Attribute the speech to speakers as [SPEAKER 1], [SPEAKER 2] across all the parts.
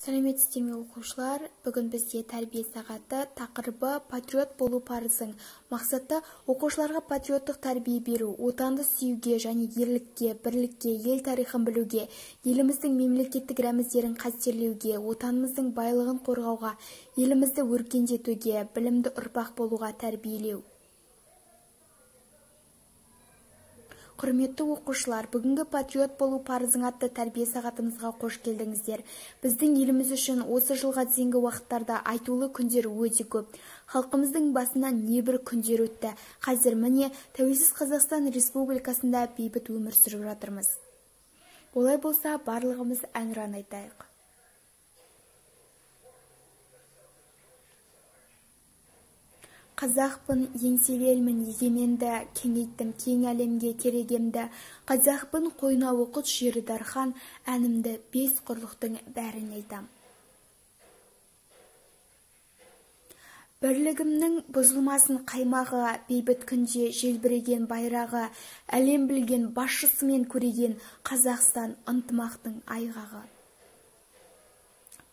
[SPEAKER 1] Сәлеметсіздер ме, оқушылар! Бүгін бізде тәрбие сағаты, тақырыбы «Патриот болу парызың». Мақсаты: оқушыларға патриоттық тәрбие беру, отанды сүюге және ерлікке, бірлікке, ел тарихын білуге, еліміздің мемлекеттік рәміздерін қастерлеуге, отанымыздың байлығын қорғауға, елімізді өркендетуге, білімді ұрпақ болуға тәрбиелеу. Құрметті оқушылар, бүгінгі «Патриот болу парызың» атты тәрбие сағатымызға қош келдіңіздер. Біздің еліміз үшін осы жылға дейінгі уақыттарда айтулы күндер өте көп. Халқымыздың басынан небір күндер өтті. Қазір міне тәуелсіз Қазақстан Республикасында бейбіт өмір сүріп жатырмыз. Олай болса, барлығымыз әнұран айтайық. Қазақпын, еңселі елмін, егеменді, кеңейттім кең әлемге керегемді. Қазақпын, қойнауы құт, жері дархан, әнімді бес құрлықтың бәріне айтам. Бірлігімнің бұзылмасын қаймағы, бейбіт күнде желбіреген байрағы, әлем білген басшысымен көреген Қазақстан ынтымақтың айғағы.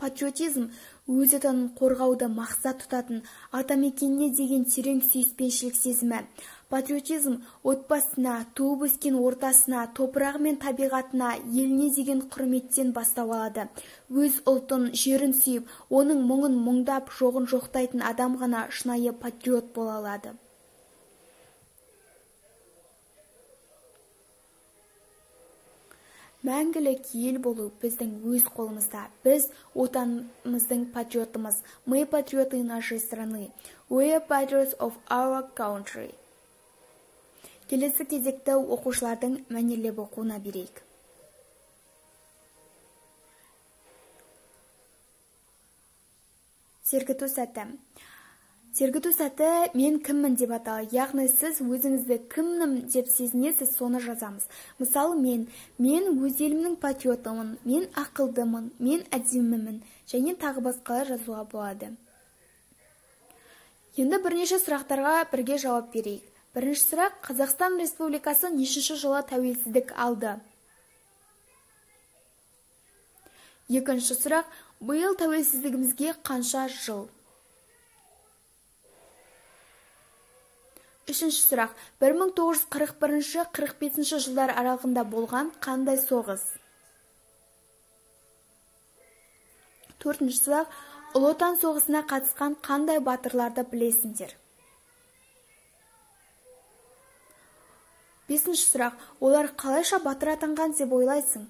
[SPEAKER 1] Патриотизм өз отанын қорғауды мақсат тұтатын атамекеніне деген терең сүйіспеншілік сезімі. Патриотизм отбасына, туып өскен ортасына, топырағы мен табиғатына, еліне деген құрметтен бастау алады. Өз ұлтын, жерін сүйіп, оның мұңын мұңдап, жоғын жоқтайтын адам ғана шынайы патриот бола алады. Мәңгілік ел болу біздің өз қолымызда. Біз отанымыздың патриотымыз. Мы патриоты нашей страны. We are patriots of our country. Келесі кезекті оқушылардың мәнерлеп оқуына берейік. Сергіту сәті. Сергіту сәті «Мен кіммін» деп аталады. Яғни сіз өзіңізді кіммін деп сезінесіз, соны жазамыз. Мысалы, мен өз елімнің патриотымын, мен ақылдымын, мен әдемімін және тағы басқалар жазуға болады. Енді бірнеше сұрақтарға бірге жауап берейік. Бірінші сұрақ: Қазақстан Республикасы нешінші жылы тәуелсіздік алды? Екінші сұрақ: биыл тәуелсіздігімізге қанша жыл? Үшінші сұрақ: 1941-45 жылдар аралығында болған қандай соғыс? Төртінші сұрақ: Ұлы Отан соғысына қатысқан қандай батырларды білесіңдер? Бесінші сұрақ: олар қалайша батыр атанған деп ойлайсың?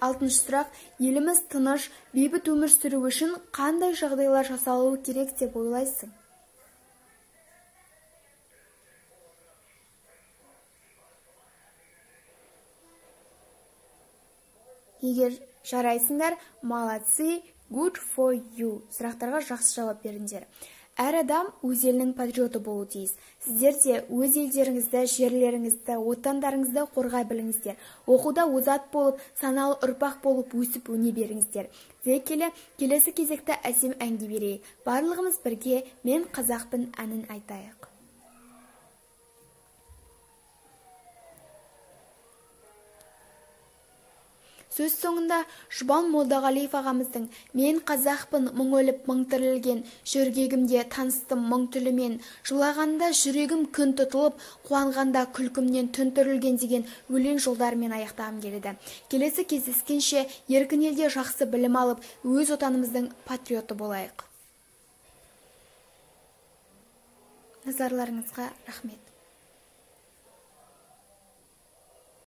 [SPEAKER 1] Алтыншы сұрақ: еліміз тыныш, бейбіт өмір сүру үшін қандай жағдайлар жасалуы керек деп ойлайсың? Егер жарайсыңдар, молодцы, good for you. Сұрақтарға жақсы жауап беріңдер. Әр адам өз елінің патриоты болуы тиіс. Сіздер де өз елдеріңізді, жерлеріңізді, отандарыңызды қорғай біліңіздер. Оқуда озат болып, саналы ұрпақ болып өсіп өне беріңіздер. Дей келе, келесі кезекті әсем әнге берейік. Барлығымыз бірге «Мен қазақпын» әнін айтайық. Сөз соңында Жұбан Молдағалиев ағамыздың «Мен қазақпын, мың өліп, мың тірілген, жөргегімде таныстым мың тілімен, жылағанда жүрегім күн тұтылып, қуанғанда күлкімнен түн түрілген» деген өлең жолдарымен аяқтағым келеді. Келесі кездескенше еркін елде жақсы білім алып, өз отанымыздың патриоты болайық. Назарларыңызға рахмет.